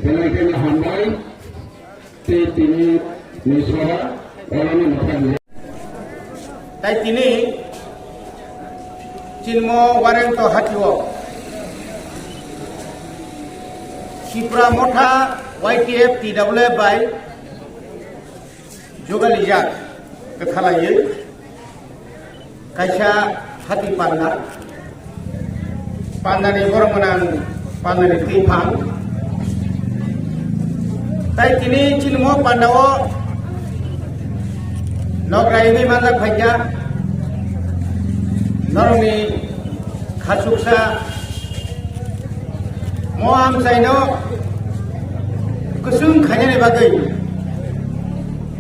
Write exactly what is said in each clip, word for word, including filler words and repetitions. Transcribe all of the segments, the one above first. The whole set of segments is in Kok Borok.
Belai kheno hambai tei tini ni sora oroni mwthangwi. Tai tini chini wareng to hatio Tipra Motha Y T F T W F bai jogalijak kwthalaiwi kaisa hati panda, pandani borok gwnang, pandani twiphang. Tai tini chini mo pandao nokrai wngwi manjak phaikha norokni khachuksa mo amchaino kwchwng khainani bagwi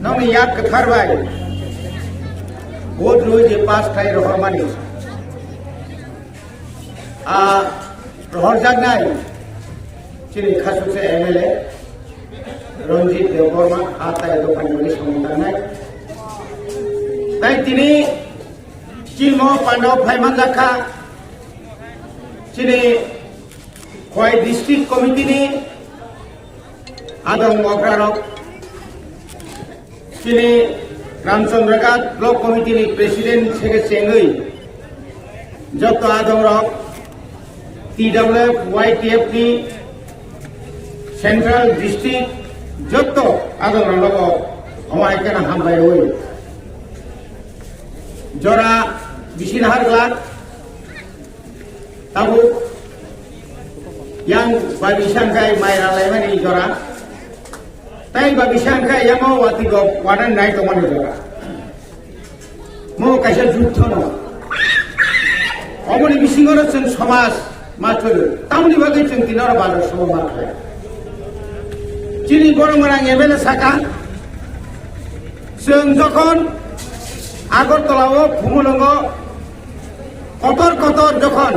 nokni yak kwthar bai vote rwui je pass khlai rohormani. A rohorjaknai chini khachuksa M L A Ranjit Debbarma a tai dophani bagwi samung tangnai. Tai tini chini mo pandao phai manjak kha chini Khowai District Committee ni adong okrarok. Chini Ramchandraghat Block Committee ni President se khe chengwi joto adongrok T W F, Y T F ni Central District joto adongrokno bo omo hai kheno hambai rwi jora bisi nahar glak. Tabuk yang babi sangkai mai ralaimani jora. Tai babi sangkai yang mau wati go wadan nai tongmani jora. Mo kaisa jutho no. Omoni bisingo no chwng somaj ma choli. Tamoni bagwi chwng tinaro bazar sobo ma khlai. Chini borok gwnang M L A saka chwng jokhon Agartala o Khumulwngo kotor kotor jokhon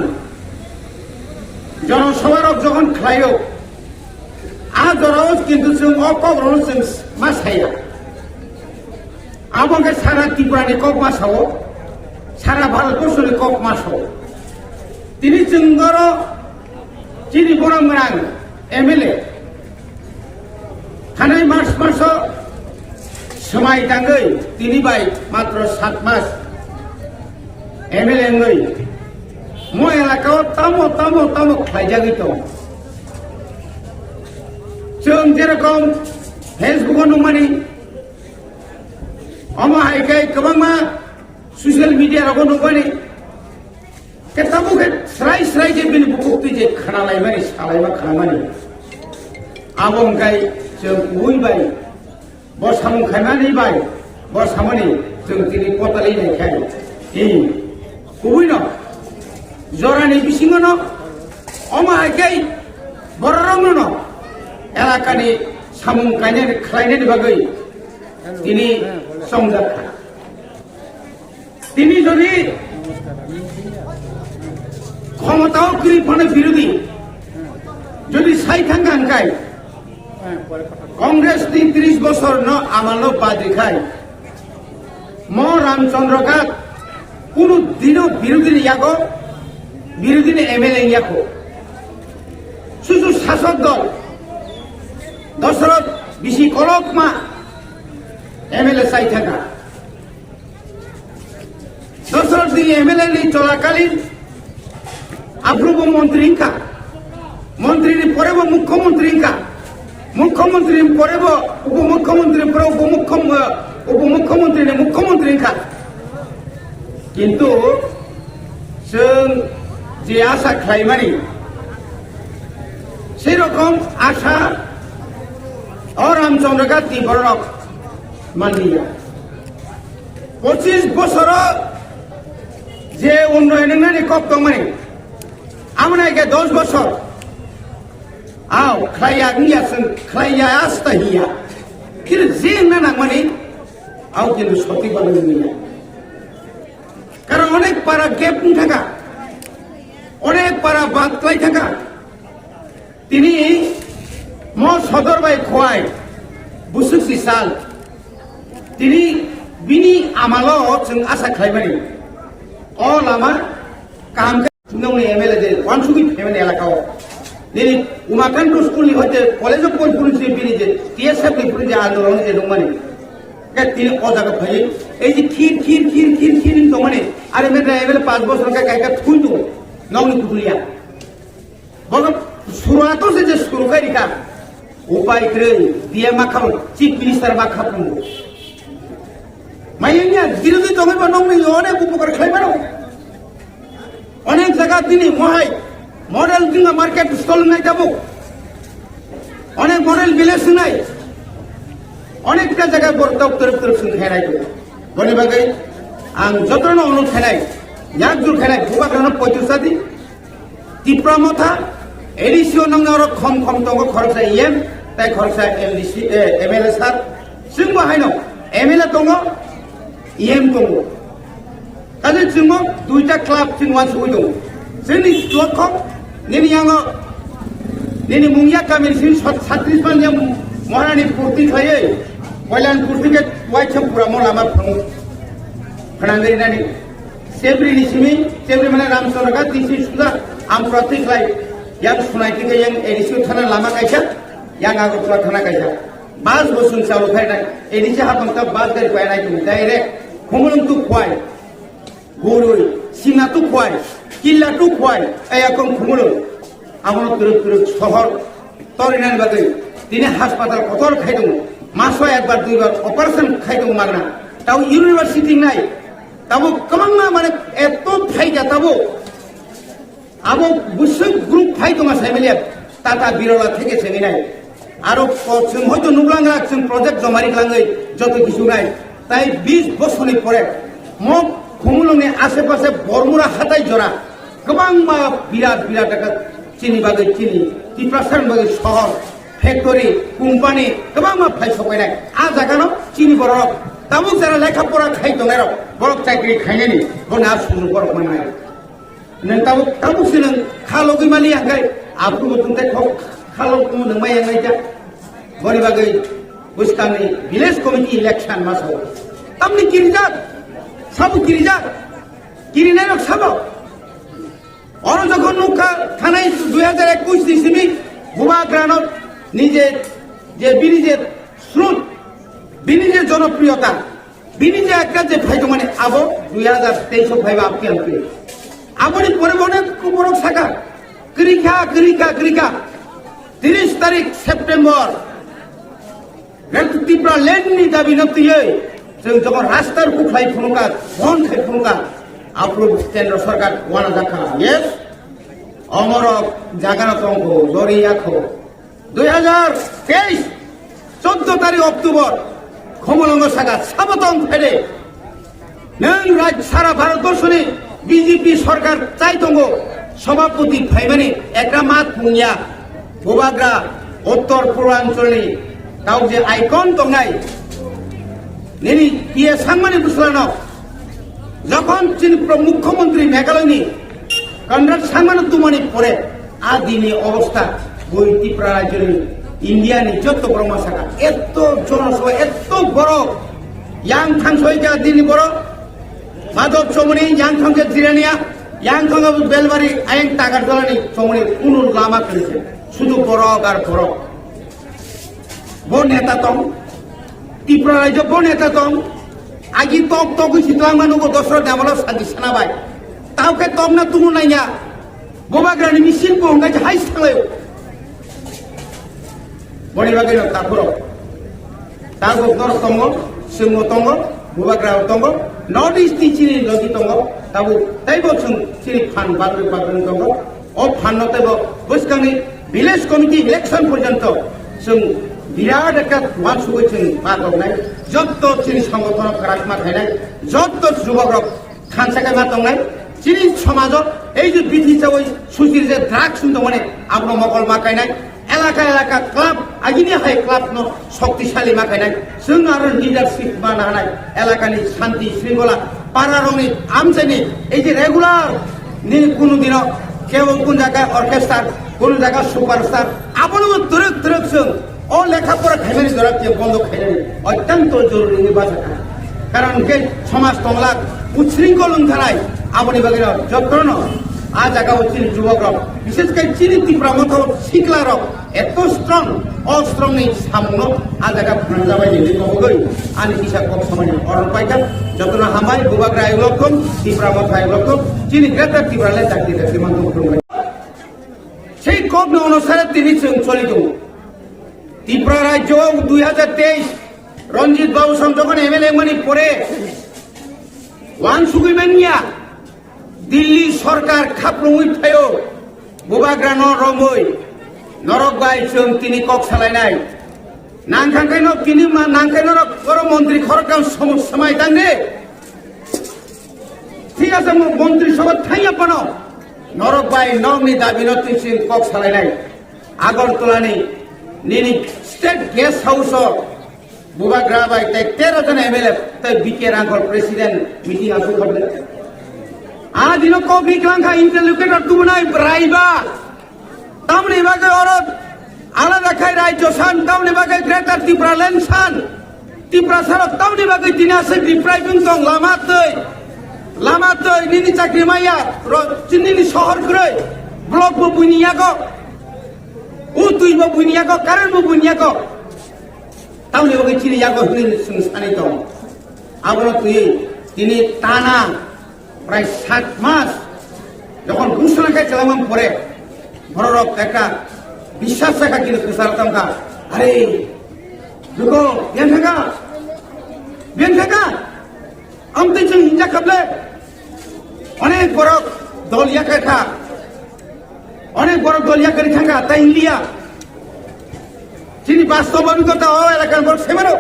jonosobharok jokhon khlaio, a jorao kintu chwng o kokrokno chwng ma saya. Abo khe sara Tripura ni kok ma sao, sara Bharat borso ni kok ma sao. Tini chwng oro chini borok gwnang M L A Thanai March maso swmai tangwi tini bai matro sat mas M L A wngwi mo elaka o tamo tamo tamo khlaijagwi tongo. Chwng jerokom Facebook o nukmani, omo hai khe kwbangma social media rogo nukmani. Khe tabuk khe srai srai khe bini bukhuk twi je khna laimani, sa laima khnamani. Abo wngkhai chwng kubui bai, bo samung khaimani bai, bo samani chwng tini potali nai khai. Hi, kubui no, jorani bisingo no, omo hai khe bororok no no, elakani samung kainani, khlainani bagwi tini chongjak kha. Tini jodi khomotao kwrwi phano birodhi jodi sai thangkha hwnkhe, Congress ni tris bosor no amal no bad rikhai, mo Ramchandra Ghat kunu dino birodhi ni yago, birodhi ni M L A wngya kho. Susu sasok dol Dosoroth bisi kolokma M L A sai thangkha. Dosoroth ni M L A ni cholakalin aphuru bo montri wngkha, montri ni pore bo mukhyamantri wngkha, mukhyamantri ni pore bo upomukhyamantri ni pore upomukhyam-, eh, upomukhyamantri ni mukhyamantri wngkha. Kintu chwng je asa khlaimani, sei rokom asa o Ramchandra Ghat ni bororok manliya. Pochis bosoro je unnoyon wngnani kok tongmani, amoni age dos bosor, aw, khlaiya wngya chwng, khlaiya asta hiya. Phir je wngna nangmani, aw kintu soti balo wngya. Karon onek para gap wng thangkha, onek para bad khlai thangkha. Tini mo sodor bai Khowai busuk si sal. Tini bini amalo chwng asa khlaimani. O lama kaham khe nongni M L A je wansugwi phaimani elaka o. Nini Umakanto school ni hoite college of Polpuri se bini je T S F ni puri je andolon je nungmani. Ke tini o jaga phai, ei je khir khir khir khir khir ni tongmani, are me drive le panch bosor ka kai ka thui tu, nong ni kutulia. Bogo suruato se je suru kai ka, upai krei, dia makham, chief minister makham. Mayanya, birodhi tongwi ba nong ni one upokar khlai mano. Onek jaga tini mohai model jinga market stall nai tabuk. Onek model village nai. Onek ta jaga borok tok teruk teruk sung khainai tabuk. Boni bagwi ang jotono onuk khainai, yak jur khainai, bubagrano poitu sadi. Tipra Motha, A D C o nang oro khom khom tongo, khoroksa E M, tai khoroksa M D C, eh, M L A sir. Chwng bo haino M L A tongo, E M tongo. Kaje chwngno duita club chwng wansugwi tongo. Chwngni lokho nini yango nini mungya kamini sini sat-, satris man ya Maharani purti khlaiwi Koilan purti ke waitham pura mo lama phang phanangwi nani. Chebri ni simi, Chebri mane Ramchandra Ghat ni simi suda am purti khlai yang sunai tike yang A D C thana lama kaisa, yang Agartala thana kaisa. Bus bo chwng chalo phainai, A D C hapang ta bus gari painai tung direct Khumulwng tu Khwai, Gurui, Sina tu Khwai, Killa tu Khwai, Ayakon Khumulwng. Abono twrwk twrwk sohor torinani bagwi tini haspatal kotor khai tongo. Maso ekbar duibar operation khai tongo magna. Tabo university nai, tabo kwbangma mane eto phaija tabo. Abo bwswk group phai tongo saimaliya, Tata Birola theke sengwi nai. Aro ko chwng hoito nuklang rak chwng project jomari klangwi joto kisu nai. Tai bis bosorni pore mo Khumulwngni ashe pashe Bormura hatai jora kwbangma birat birat ekha chini bagwi chini Tiprasani bagwi sohor, factory, company kwbangma phai sokainai. A jagano chini borok tabuk jara lekha pora khai tongnai rok borok chakri khainani bono a sujug borok mannai. Nang tabuk, tabuk si nang kha logwi mali ya kai. Aphuru bo tungtai khok kha log tong nang mai yang naija. Boni bagwi bwskangni village committee election ma sao. Tamni kirijak, sabo kirijak, kirinai rok sabo. Oro jokhon nukha thanai dui hajar ekush ni simi Bubagrano nije je bini je srut, bini je jonopriyota, bini je ekta je phai tongmani abo dui hajar teis o phaiba apni apni. Aboni pore bo onek borok saka, kwrwi kha, kwrwi kha, kwrwi kha. Tiris tarik September, Greater Tripura land ni dabi no twiwi chwng jokhon rasta rukhu khlai phunukha, bon khai phunukha, aphuru Kendra Sarkar wana jakha. Yes, omorok jagano tongkho, jori yakho. Dui hajar teis, choddo tarik October, Khumulwngo saka, sabo tong phede. Nwng raj-, sara Bharatborshoni B J P sorkar chai tongo, sobhapoti phaimani ekra mat pungya, Bubagra, Uttor Purbanchal ni tau je icon tongnai, nini P A Sangmani bwswlano, jokhon chini pro-, Mukhyamantri Meghalaya ni Conrad Sangmano tumani pore, a dini obostha, bui Tripura rajyoni, India ni jotto borok ma saka, etto jonosabha, etto borok, yang thang soi ja dini borok, Madhab Chomoni, yang thang ja Jirania, yang thang ja Belbari, ayang Tagarjala ni Chomoni, kunu lama kwrwi se, sudu borok ar borok. Bo neta tong, Tripura rajyo bo neta tong, agi tok togwi si twlangma nugo Dosrot Damolo santi sana bai. Tao khe tokna tumu naiya, Bubagrani misil bo hwnkhai hai sanglayo. Boni bagwi no takhuro. Tabuk norok tongo, chwngno tongo, Bubagra tongo, North East ni chini logi tongo, tabuk taibo chwng chini phan bagwi bagwi tongo. O phanno teibo bwskangni village committee election porjonto chwng birat ekta uansugwi chwng ma tongnai. Jotto chini songothono kwrak ma khainai, jotto jubokrok thansa khe ma tongnai. Chini somajo ei je bithi chawi suchir je drugs wng tongmani abono mokol ma kainai. Elaka elaka club, agini hai club no shoktisali ma khainai. Chwng aro leadership ma nahanai. Elakani shanti shringkhola, para rokni amchaini ei je regular nini kunu dino kebo kun jaga orchestra, kunu jaga superstar, abono bo twrwk twrwk chwng o lekha pora khaimani jora je bondo khainani otyanto joruri wngwi bachakha. Karon hwnkhe somaj tonglak, ushringkhol wng thanai, aboni bagwino jotono A jaga o chini jubok rok, bishes khe chini Tipra Motha sikla rok eto strong, o strong ni samung no a jaga phanang jabai ni kok bai ani kisa kok samani order paikha. Jotono hambai, Bubagra ayuk lokom, Tipra Motha ayuk lokom, chini Greater Tipraland dakti dakti manthok khulumbai. Sei kok no onusare tini chwng choli tongo. Tipra rajyo dui hajar teis Ranjit Babu song jokhon M L A mani pore wansugwi manya. Delhi sorkar khaplungwi phaio, Bubagrano romwi norok bai chwng tini kok salainai. Nangkhankhaino tini ma-, nangkhaino norok oro montri khoroktham som-, swmai tangdi. Thik ase, mo-, montri sobha thangya phano norok bai nokni dabino twi chwng kok salainai. Agartala ni nini state guest house o Bubagra bai tei tero jona M L A tei B K Rangkhol president meeting aswk khabe. A dino kok ri klangkha interlocutor tubunai braiba. Tamni bagwi oro alada khai rajyo san, tamni bagwi Greater Tipraland san. Tiprasa rok tamni bagwi tini aswk deprive wng tong, lama twi, lama twi nini chakri maya, ro-, nini sohor kwrwi, block bo buini yago, u twi bo buini yago, current bo buini yago. Tamni bagwi chini yago hwnwi chwng sanwi tong. Abono twi tini tana prai sat mas jokhon ghosona khai chalangmani pore bororok ekta biswas jakha kini kwcharo tongkha. Are, dugo, biyan thangkha? Biyan thangkha? Amtwi chwng hinjak kha ble? Onek borok dol yakarkha. Onek borok dol yakarwi thangkha, tai hinliya. Chini bastob abhigota o elakar borok se mano.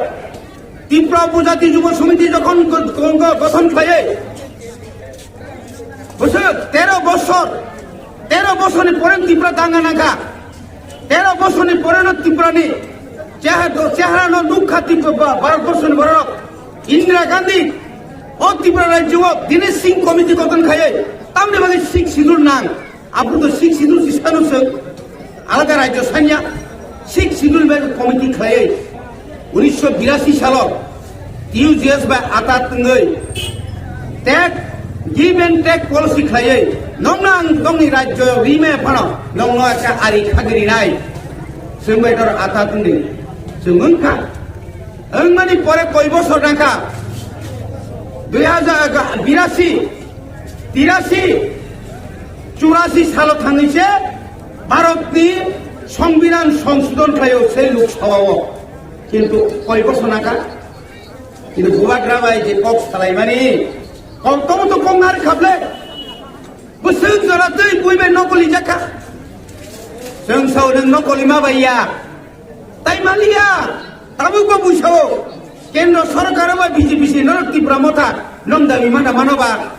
Tipra Upojati Jubo Samiti jokhon go-, go-, go-, gothon khlaiwi, bwswk tero bosor, tero bosorni pore Tipra danga nangkha. Tero bosorni pore no Tiprani cheha-, cheharano nukha Tipra ba-, Bharat borsoni borok. Indira Gandhi o Tipra rajyo o Dinesh Singh Committee gothon khaiwi tamni bagwi Sixth Schedule nang. Aphuru to Sixth Schedule si sanu chwng alada rajyo sanya, Sixth Schedule bai committee khlaiwi unisho birasi salo T U J S bai ata twngwi take, give and take policy khlaiwi nokno ang tongni rajyo rimaya phano nokno ekta ari khagwi rinai chwng bai doro ata twngdi chwng wngkha. Wngmani pore koi bosor nangkha, dui hajar birasi, tirasi, churasi salo thangwi se Bharatni Songbidan Songshodhon khlaio se Lok Sabha o. Kintu koi bosor nangkha? Kintu Bubagra bai je kok salaimani, kok tomo to kok nari khaple. Bwswk jora twi bui bai nokoli jakha. Chwng sao nwng nokoli ma bai ya. Tai maliya. Tabuk bo bui sao. Kendro sorkar bai B J P si norok Tipra Motha nong dabi mana mano ba.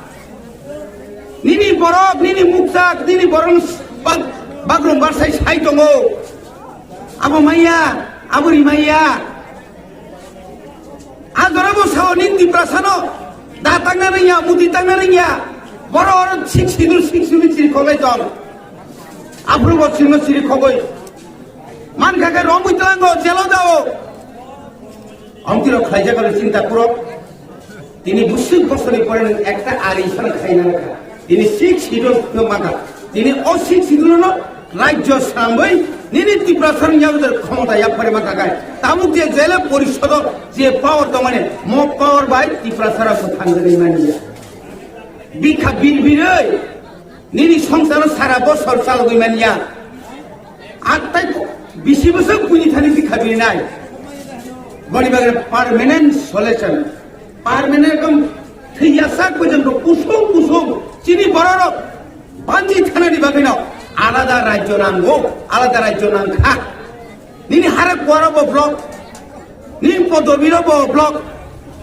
Nini borok, nini mukchak, nini borok bak-, bakrum barsai sai tongo. Abo maya, abo rimaya. A jora bo sao nini Tiprasano da tangna rwngya, muti tangna rwngya. Boro oro Sixth Schedule, Sixth Schedule chiri khoklai tong. Aphuru bo chwngno chiri khogwi. Mankha khe romwi tlango, jelo dao. Amtwi rok khlaijak alo chinta kuro. Tini bwswk bosorni pore nwng ekta ari sana khaina rwkha. Tini Sixth Schedule no maka. Tini o Sixth Schedule no rajyo sambwi nini Tiprasa rwngya bwdar khomota yapharwi maka kai. Tabuk je jela porisodo je power tongmani mo power bai Tiprasa rok thangwi mani ya. Bikha bir birwi nini songsaro sara bosor chalogwi manya. Atai bisi bosor kuni thani bikha birinai. Boni bagwi permanent solution. Permanent ekdom thwiyasak porjonto kusung kusung chini bororok banji thanani bagwino alada rajyo nango, alada rajyo nangkha. Nini hare kuaro bo block, nini podobiro bo block,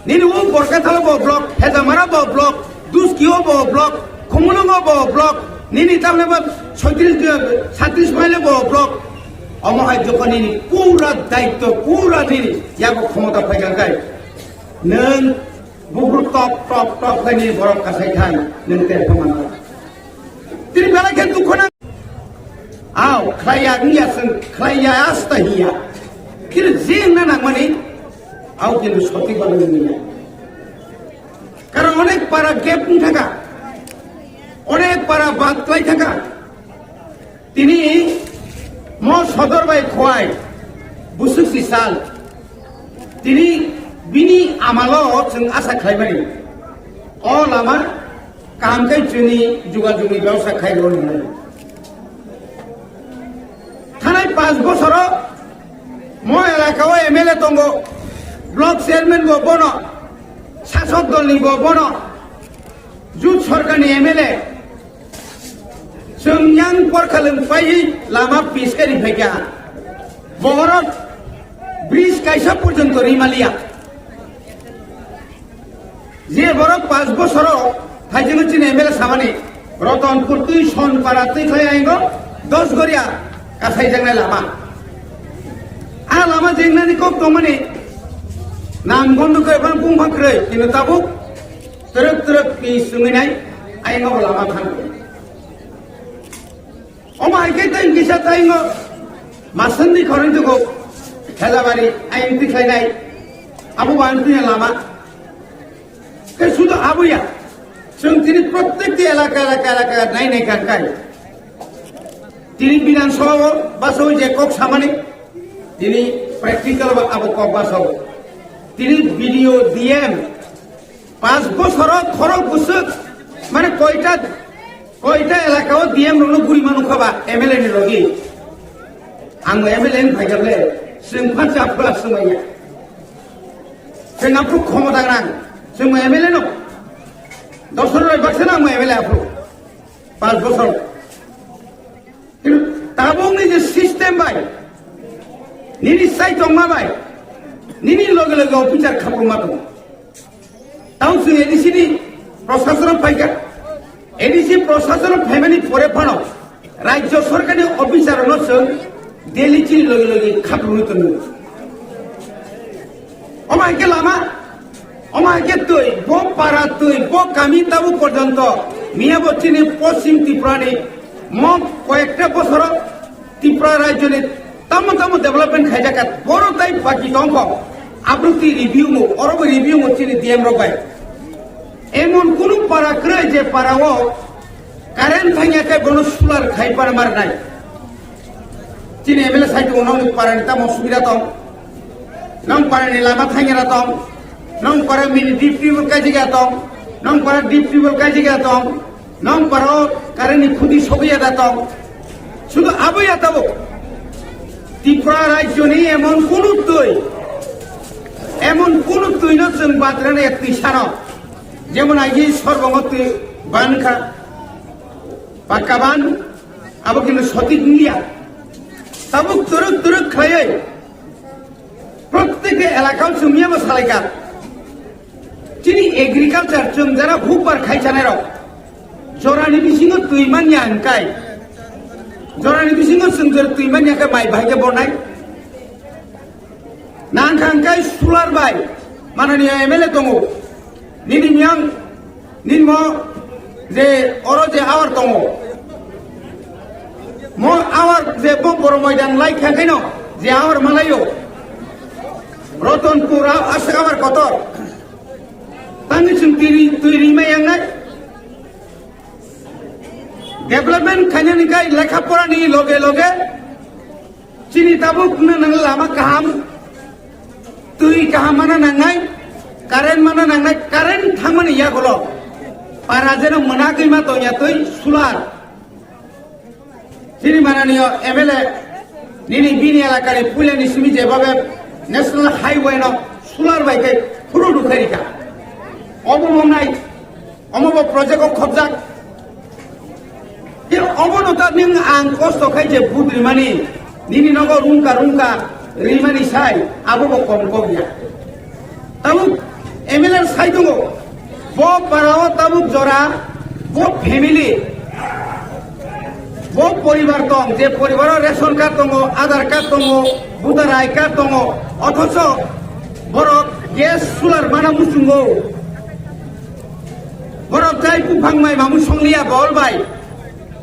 nini u Borkathalo bo block, Hejamara bo block, Duskio bo block, Khumulwngo bo block, nini tamle bo soitris, satris maile bo block. Omo hai jokon nini pura daitto, pura nini yago khomota phaikha kai. Nwng buphuru top, top, top khai nini borok kasai khai, nwng terpha manka. Tini belai khe dukho nang. Aw, khlaiya wngya chwng, khlaiya asta hiya. Khe je wngna nangmani, aw kintu sotik bagwi wngya. Karon onek para gap wng thaka. Onek para bad khlai thangkha. Tini mo sodor bai khowai busuk si sal. Tini bini amalo chwng asa khlaimani. O lama kaham khe chini jugajugni bebosta khai rw nai. Thanai panch bosoro mo elaka o M L A tongo, block chairman bo bono, sasok dolni bo bono, jut sorkarni M L A. Chwng yang porkhalwng paiwi lama pis khe ri phaikha. Bohorok bridge kaisa porjonto rimaliya. Je borok panch bosoro thaichino chini M L A samani Rotonpur twi Sonpara twi khlai aingo dos goria kasaijaknai lama. A lama jengnani kok tongmani nam gondo khe bang bung bang kwrwi, kintu tabuk twrwk twrwk pi swnginai aingo bo lama thang. Omo hai khe tei kisa tei ngo masandi khorang tugo Helabari ayang tikhlainai abo bang tuya lama. Khe sudu abuya, chwng tini prottekti elaka, elaka, elaka nai nai kangkai. Tini Bidhan Sabha o baso je kok samani, tini practical ba abo kok baso. Tini B D O, D M, panch bosoro khorok bwswk, mane koita, koita elaka o D M rokno guri manu kha ba M L A ni logi. Ang M L A ni phaikha ble, chwng phansa phula swmaiya. Chwng aphuru khomota gwnang, chwng M L A no. Dosor roi baksa na M L A aphuru. Panch bosor. Kintu tabukni je system bai, nini sai tongma bai, nini loge loge officer khapurma tongo. Tamo chwng A D C ni prosasono phaikha. A D C prosasono phaimani pore phano Rajya Sorkarni officer rokno chwng Delhi chini loge loge khapurwi tongo. Omo hai khe lama, omo hai khe twi, bo para twi, bo kami tabuk porjonto miya bo chini Poschim Tripurani mo koyekta bosoro Tripura rajyoni tamo tamo development khaijak kha, boro tai baki tongkho. Abro twi review mo, oro bo review mo chini D M rok bai. Emon kunu para kwrwi je para o current thangya khe bono solar khai par mar nai. Chini M L A sai tongo, nokni para ni tamo subida tong, nong para ni lama thangya ra tong, nong para mini deep tubewell kaijak ya tong, nong para deep tubewell kaijak ya tong. Nong paro current ni khuti sogwi ya da tong. Sudu abo ya tabo. Tripura rajyoni emon kunu twi, emon kunu twi no chwng batrana ya twi sano. Jemon aji sorbongo twi ban kha, pakka ban, abo kintu sotik wngya. Tabuk turuk turuk khlaiwi, prottek elaka o chwng miyabo salaikha. Chini agriculture chwng jara hukbar khai chanai rok. Jorani bisingo twi manya hwnkhe, jorani bisingo chwng jora twi manya khe mai bahai khe bornai. Nang kha hwnkhe solar bai mananiya M L A tongo. Nini miyang, nini mo je oro je awar tongo. Mo awar je bo boro moidan lai kha khe no je awar malayo. Rotonpur a-, aswk awar kotor. Tangwi chwng twi ri-, twi ringma yangnai. Development khainani kai lekha porani loge loge chini tabuk wngna nang lama kaham, twi kaham mana nangnai, current mana nangnai, current thangmani yagulo para jeno mwnagwi ma tongya twi solar. Chini mananiyo M L A nini bini elakani puilani simi jebabe National Highway no solar bai khe phuru dukhai rikha. Obo mongnai, omo bo project o khobjak. Khe obo no ta ning ang kosto khai je vote rimani, nini nogo rungka rungka rimani sai abo bo kom kok ya. Tabuk M L A sai tongo, bo para o tabuk jora, bo family, bo poribar tong, je poribaro ration card tongo, Aadhaar card tongo, voter I D card tongo, othocho borok gas solar mana muchungo. Borok jai buphang mai mamu songliya bol bai.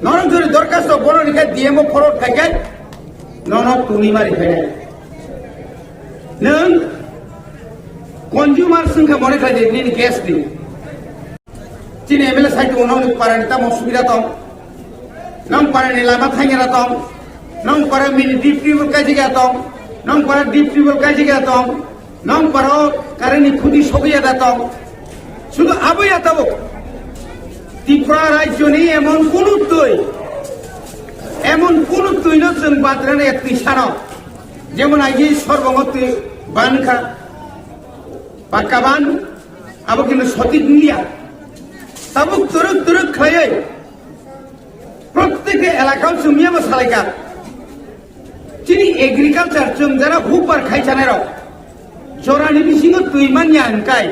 Norok jori dorkhasto borok ni khe D M o forward khai khe nono tuni mari khe. Nwng consumer swngkha mone khlai di nini gas ni. Chini M L A sai tongo, nokni parani tamo subida tong, nong parani lama thangera tong, nong para mini deep tubewell kaijak ya tong, nong para deep tubewell kaijak ya tong, nong para o current ni khuti sogwi ya da tong. Sudu abo ya tabuk Tripura rajyoni emon kunu twi, emon kunu twino chwng batrani ek twi sano, jemon aji sorbongo twi ban kha, pakka ban, abo kintu sotik wngya. Tabuk twrwk twrwk khlaiwi protteki elakao chwng miyama salaikha. Chini agriculture chwng jara hupar khai chanai rok. Jorani bisingo twi manya hwnkai.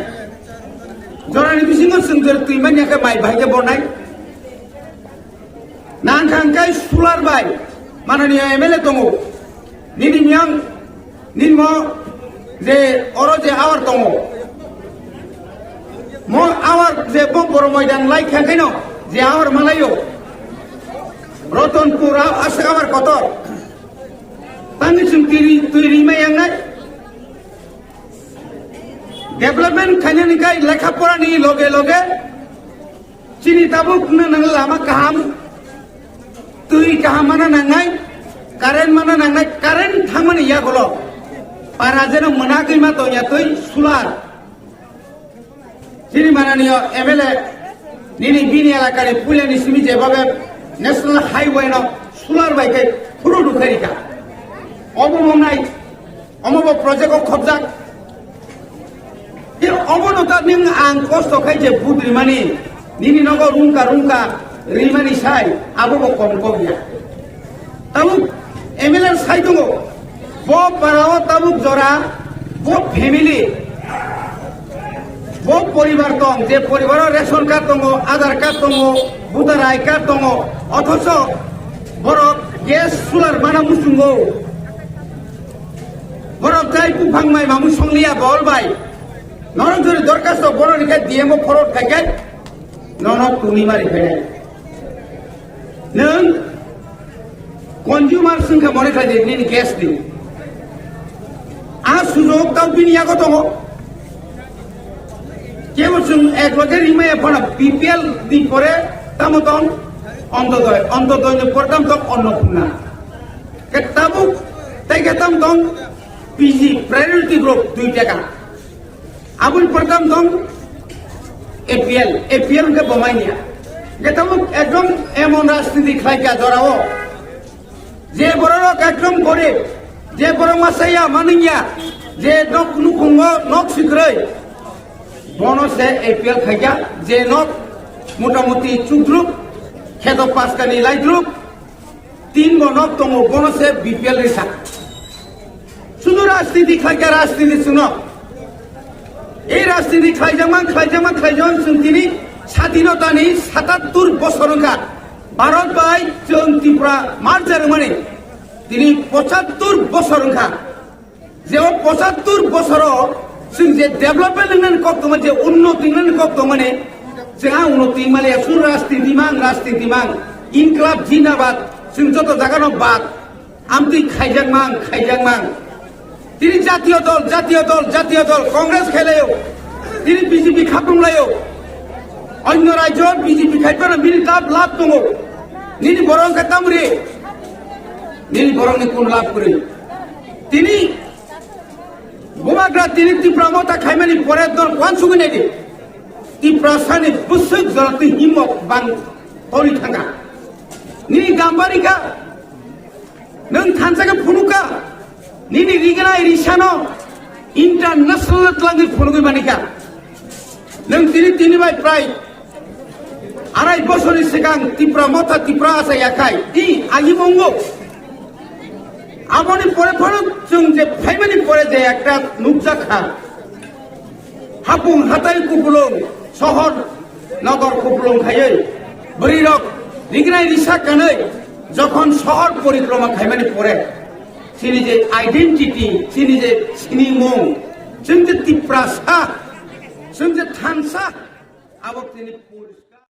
Jorani bisingo chwng jora twi manya khe mai bahai khe bonai. Nang kha hwnkai solar bai mananiya M L A tongo. Nini miyang, nini mo je oro je awar tongo. Mo awar je bo boro moidan lai kha khaino je awar malayo. Rotonpur a-, aswk awar kotor. Tangwi chwng twi ri-, twi rima yangnai. Development khainani kai lekha porani loge loge chini tabuk wngna nang lama kaham, twi kaham mana nangnai, current mana nangnai, current thangmani yagulo para jeno mwnagwi ma tongya twi solar. Chini mananiyo M L A nini bini elakani puilani simi jebabe National Highway no solar bai khe phuru rukharika. Obo mongnai, omo bo project o khobjak. Tei obono ta ning ang kosto khai je vote rimani, nini nogo rungka rungka rimani sai, abo bo kom kok ya. Tabuk M L A sai tongo, bo para o tabuk jora, bo family, bo poribar tong, je poribaro ration card tongo, Aadhaar card tongo, voter I D card tongo, othocho borok gas solar mana muchungo. Borok jai buphang mai mamung songliya bol bai. Norok jori dorkhasto borok rikha D M o forward khaikhe norok tuni mari khainai. Nwng consumer swngkha mone khlai di nini gas ni. A sujok tau bini yago tongo. Kebo chwng ek loge rimaya phano B P L ni pore tamo tong Antyodoi, Antyodoi ni pore tamo tong Annapurna. Khe tabuk tei khe tamo tong P G, priority group, dui taka. Aboni pore tamo tong A P L, A P L hwnkhe bo mai niya. Khe tabuk ekdom emon rajniti khlai kha jorao. Je bororok ekdom gorib, je borok masa ya manung ya, je nok nukhungo nok sikroi, bono se A P L khaikha, je nok motamuti chudruk, kheto paskani laidruk, tin bo nok tongo, bono se B P L risa. Sudu rajniti khlaikha, rajniti chwngno. Ei rajniti khlaijakma, khlaijakma, khlaijakma chwng tini sadinotani satattur bosor wngkha. Bharat bai chwng Tripura merger wngmani tini pochattur bosor wngkha. Je o pochattur bosoro chwng je development wngnani kok tongma, je unnoti wngnani kok tongmani, chwng a unnoti wngmani, chwng rajniti mang, rajniti mang, Inklab Jindabad, chwng joto jagano bad. Amtwi khaijakmang, khaijakmang. Tini jatiyo dol, jatiyo dol, jatiyo dol, Congress khailayo. Tini B J P khapung layo. Onyo rajyo B J P khaipano bini lab, lab tongo. Nini borok wngkha tamri. Nini borokni kun lab kwrwi. Tini bubagra tini Tipra Motha khaimani pore dol kuan sugwi naidi. Tiprasani bwswk jora twi himok bang toli thangkha. Nini gambari kha. Nwng thansa khe phunukha, nini rignai risano international twlangwi phunugwi manikha. Nwng tini, tini bai prai arai bosorni swkang Tipra Motha, Tipra Asa yakhai, di agi mongo. Aboni pore phano chwng je phaimani pore je ekta nukjak kha. Hapung hatai kupulung, sohor nogor kupulung khaiwi, bwrwirok rignai risa kanwi, jokhon sohor porikroma khaimani pore, chini je identity, chini je sinimung, chwng je Tiprasa, chwng je thansa, abo chini pur-